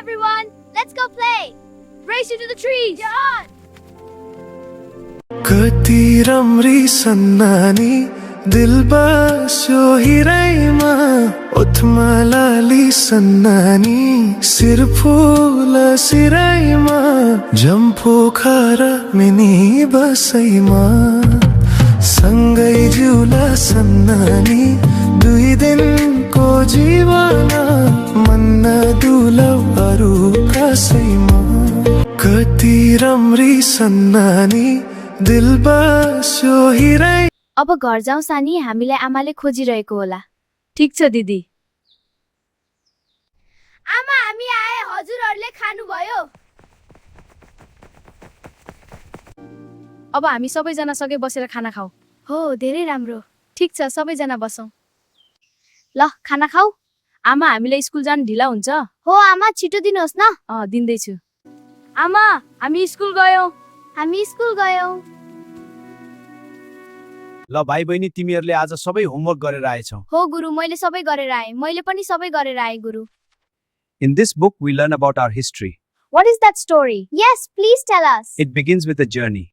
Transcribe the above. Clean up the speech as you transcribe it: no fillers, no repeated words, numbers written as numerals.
everyone! Let's go play! Race into the trees! Yeah! कति राम्री सन्नानी दिल बस्यो हिरैमा ओठमा लाली सन्नानी सिर फुल सिरैमा जम्फो खारा मिनी बसैमा सँगै जिउला सन्नानी दुई दिनको जीवन मन्न दुलौ अरू कसैमा कति राम्री सन्नानी दिल बस्यो हिरै। अब घर जाउँ सानी, हामीलाई आमाले खोजिरहेको होला। ठीक छ दिदी। आमा हामी आए, हजुरहरूले खानुभयो? अब हामी सबैजना सँगै बसेर खाना खाऊ। हो, धेरै राम्रो। ठीक छ, सबैजना बसौँ। ल, खाना खाऊ। आमा हामीलाई स्कुल जान ढिला हुन्छ? हो आमा, छिटो दिनुहोस् न। दिँदैछु। आमा हामी स्कुल गयौँ। हामी स्कुल गयौँ। ल भाइ बहिनी, तिमीहरूले आज सबै होमवर्क गरेर आएछौ। हो गुरु, मैले सबै गरेर आएँ। मैले पनि सबै गरेर आएँ गुरु। In this book we learn about our history. What is that story? Yes, please tell us. It begins with a journey.